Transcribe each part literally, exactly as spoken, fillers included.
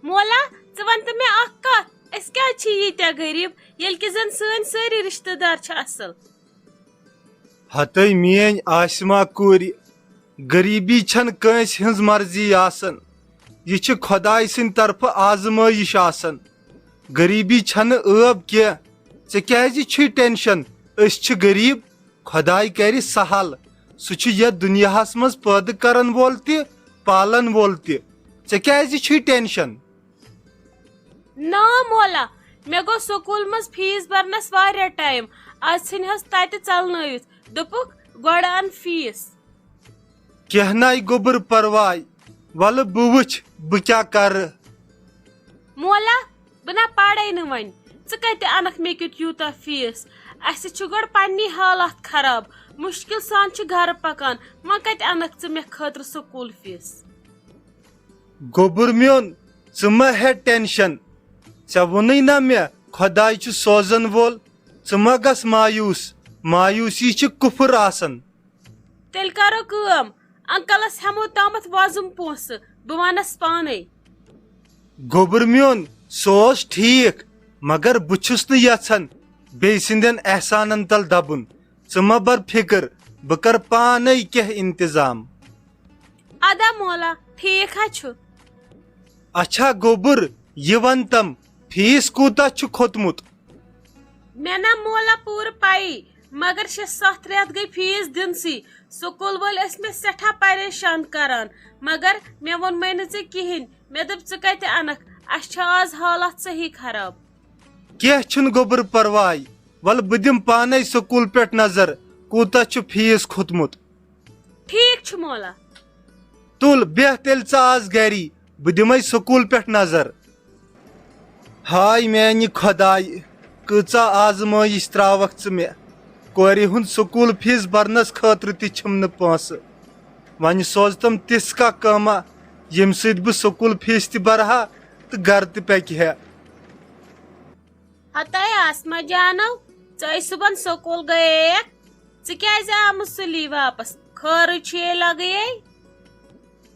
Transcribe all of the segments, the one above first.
مولا، ژٕ وَن تہٕ مےٚ اَکھ کَتھ، أسۍ کیٛازِ چھِ ییٖتیٛاہ غریٖب، ییٚلہِ کہِ زَن سٲنۍ سٲری رِشتہٕ دار چھِ اَصٕل؟ ہتٕے میٲنۍ عاصمہ کورِ، غریٖبی چھنہٕ کٲنٛسہِ ہٕنٛز مرضی آسان، یہِ چھِ خۄداے سٕنٛدِ طرفہٕ آزمٲیش آسان۔ غریٖبی چھنہٕ عٲب کینٛہہ۔ ژےٚ کیازِ چھُے ٹینشن؟ أسۍ چھِ غریٖب، خۄداے کرِ سہل۔ سُہ چھُ یتھ دُنیاہس منٛز پٲدٕ کرن وول تہِ، پالن وول تہِ۔ ژےٚ کیازِ چھُے ٹینشن؟ نا مولا، مےٚ گوٚو سکوٗل منٛز فیس برنس واریاہ ٹایم۔ از ژھٕنۍ حظ تتہِ ژلنٲوِتھ۔ دوٚپُکھ، گۄڈٕ ان فیس۔ کینٛہہ ناے گوٚبُر پرواے، ولہٕ بہٕ وٕچھ بہٕ کیٛاہ کرٕ۔ مولا، بہٕ نہ پرے نہٕ وۄنۍ۔ ژٕ کتہِ انکھ مےٚ کیُتھ یوٗتاہ فیس؟ اسہِ چھُ گۄڈٕ پننی حالات خراب، مشکل سان چھُ گرٕ پکان، وۄنۍ کتہِ انکھ ژٕ مےٚ خٲطرٕ سکوٗل فیس؟ گوٚبُر میون، ژٕ مہ ہےٚ ٹینشن۔ ژےٚ ووٚنُے نہ مےٚ، خۄداے چھُ سوزن وول۔ ژٕ مہ گژھ مایوس، مایوسی چھِ کُفر آسان۔ تیٚلہِ کرو کٲم، انکلس ہٮ۪مو تامتھ وۄزُم پونسہٕ، بہٕ ونس پانے۔ گوٚبُر میون، سُہ اوس ٹھیٖک، مگر بہٕ چھُس نہٕ یژھان بیٚیہِ سٕنٛدٮ۪ن احسانن تل دبُن۔ ژٕ مہ بر فکر، بہٕ کرٕ پانے کینٛہہ انتظام۔ ادا مولا، ٹھیٖک ہا چھُ۔ اچھا گوٚبُر، یہِ ون تم، فیس کوٗتاہ چھُ کھوٚتمُت؟ مےٚ نہ مولا پوٗرٕ پَیی، مگر شےٚ ستھ رٮ۪تھ گٔے فیس دِنسٕے۔ سکوٗل وٲلۍ ٲسۍ مےٚ سٮ۪ٹھاہ پریشان کران، مگر مےٚ ووٚنمَے نہٕ ژےٚ کِہیٖنۍ۔ مےٚ دوٚپ، ژٕ کَتہِ اَنَکھ؟ اَسہِ چھِ آز حالات صحیح خراب۔ کینٛہہ چھُنہٕ گوٚبُر پرواے، وَلہٕ بہٕ دِمہٕ پانے سکوٗل پٮ۪ٹھ نظر، کوٗتاہ چھُ فیس کھوٚتمُت۔ ٹھیٖک چھُ مولا۔ تُل، بیٚہہ تیٚلہِ ژٕ آز گری، بہٕ دِمے سکوٗل پٮ۪ٹھ نظر۔ ہاے میانہِ خۄدایہِ، کۭژاہ آزمٲیش تراوکھ ژٕ مےٚ۔ کورِ ہُنٛد سکوٗل فیس برنس خٲطرٕ تہِ چھِم نہٕ پونٛسہٕ۔ وۄنۍ سوزتم تِژھ کانٛہہ کٲمہ، ییٚمہِ سۭتۍ بہٕ سکوٗل فیس تہِ برہا تہٕ گرٕ تہِ پکہِ ہا۔ ہتاے آسمہ جانو، ژٕ ٲسۍ صُبحن سکوٗل گٔیے، ژٕ کیازِ آمٕژ سُلی واپس؟ خٲرٕے چھُ یے لگے۔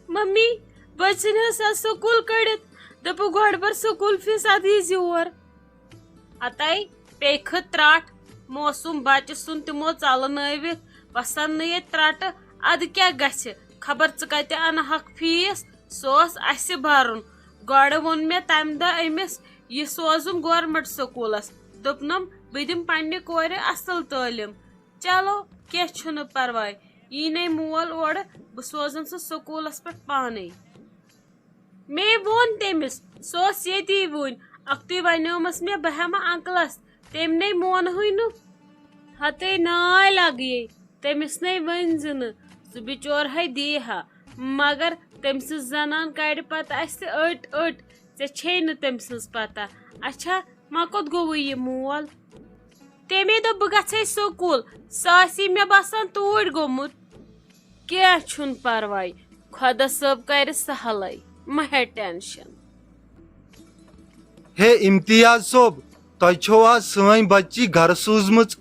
ممی، بہٕ ژھٕنۍ حظ سۄ سکوٗل کٔڑِتھ، دوٚپُکھ، گۄڈٕ بر سکوٗل فیس، ادٕ یی زِ یور۔ ہتاے پیٚیہِ کھٔت ترٛٹھ، موسوٗم بچہٕ سُنٛد تِمو ژلنٲوِتھ، وسان نہٕ ییٚتہِ ترٛٹہٕ، ادٕ کیٛاہ گژھِ؟ خبر ژٕ کتہِ انہٕ ہکھ فیس؟ سُہ اوس اسہِ برُن۔ گۄڈٕ ووٚن مےٚ تمہِ دۄہ أمِس، یہِ سوزُن گورمنٹ سکوٗلس۔ دوٚپنم، بہٕ دِمہٕ پننہِ کورِ اصل تعلیٖم۔ چلو، کینٛہہ چھُنہٕ پرواے، یی نے مول اورٕ، بہٕ سوزن سُہ سکوٗلس پٮ۪ٹھ پانے۔ مے ووٚن تٔمِس، سُہ اوس ییٚتی وُنۍ، اکھتُے ونیومس مےٚ بہٕ ہٮ۪مہٕ انکلس، تٔمۍ نے مونہٕے نہٕ۔ ہتے ناے لگیے، تٔمِس نے ؤنۍ زِ نہٕ، سُہ بِچور ہے دی ہا، مگر تٔمۍ سٕنٛز زنان کڑِ پتہٕ اسہِ أٹۍ أٹۍ، ژےٚ چھے نہٕ تٔمۍ سٕنٛز پتہ۔ اچھا، وۄنۍ کوٚت گوٚوُے یہِ مول؟ تٔمے دوٚپ بہٕ گژھے سکوٗل، سُہ آسی مےٚ باسان توٗرۍ گوٚمُت۔ کینٛہہ چھُنہٕ پرواے، خۄدا صٲب کرِ سہلٕے، مہ ہےٚ ٹینشن۔ ہے امتیاز صٲب، تۄہہِ چھو آز سٲنۍ بچی گرٕ سوٗزمٕژ۔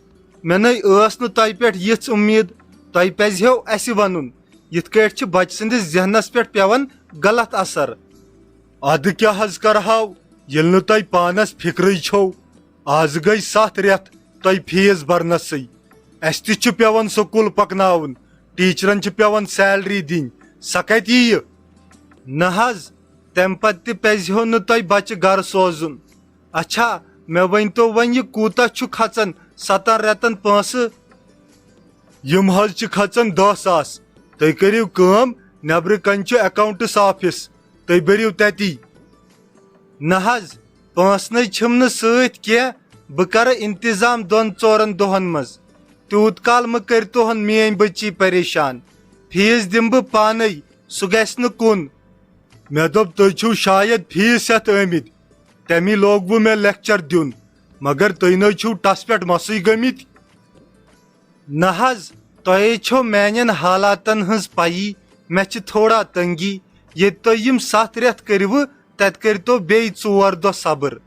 مےٚ نے ٲس نہٕ تۄہہِ پٮ۪ٹھ یِژھ اُمید۔ تۄہہِ پزِہیو اسہِ ونُن، یِتھ کٲٹھۍ چھِ بچہٕ سٕنٛدِس ذہنس پٮ۪ٹھ پٮ۪وان غلط اثر۔ ادٕ کیٛاہ حض کرہاو، ییٚلہِ نہٕ تۄہہِ پانس فکرٕے چھو؟ آز گٔے ستھ رٮ۪تھ تۄہہِ فیس برنسٕے۔ اسہِ تہِ چھُ پٮ۪وان سکوٗل پکناوُن، ٹیچرن چھِ پٮ۪وان سیلری دِنۍ، سۄ کتہِ یِیہِ؟ نہ حض، تمہِ پتہٕ تہِ پزِہیو نہٕ تۄہہِ بچہٕ گرٕ سوزُن۔ اچھا، مےٚ ؤنۍتو وۄنۍ، یہِ کوٗتاہ چھُ کھژان ستن رٮ۪تن پونٛسہٕ؟ یِم حض چھِ کھژان دہ ساس۔ تُہۍ کٔرِو کٲم، نٮ۪برٕ کنہِ چھُ اکاونٹس آفس، تُہۍ بٔرِو تتی۔ نہ حض، پونٛسہٕ نے چھِم نہٕ سۭتۍ کینٛہہ، بہٕ کرٕ انتظام دۄن ژورن دۄہن منٛز۔ تیوٗت کال مہ کٔرۍتوہن میٲنۍ بچی پریشان۔ فیس دِمہٕ بہٕ پانے، سُہ گژھِ نہٕ کُن۔ مےٚ دوٚپ، تُہۍ چھِو شاید فیس ہٮ۪تھ ٲمٕتۍ، تَمی لوگوٕ مےٚ لیکچر دیُن، مگر تُہۍ نَے چھِو ٹس پٮ۪ٹھ مسٕے گٔمٕتۍ۔ نہ حض، تۄہے چھو میانٮ۪ن حالاتن ہٕنٛز پَیی، مےٚ چھِ تھوڑا تنگی۔ ییٚتہِ تُہۍ یِم ستھ رٮ۪تھ کٔرِوٕ، تتہِ کٔرۍتو بیٚیہِ ژور دۄہ صبر۔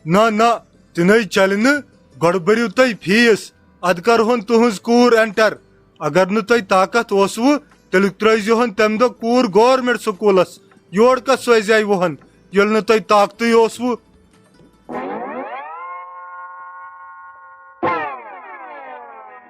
نہ نہ، تہِ نَے چلہِ نہٕ، گۄڈٕ بٔرِو تُہۍ فیس، ادٕ کرہون تُہنٛز کوٗر انٹر۔ اگر نہٕ تۄہہِ طاقت اوسوٕ، تیٚلہِ ترٲوزِہون تمہِ دۄہ کوٗر گورنمنٹ سکوٗلس، یور کتھ سوزِ وُہن، ییٚلہِ نہٕ تۄہہِ طاقتٕے اوسوٕ؟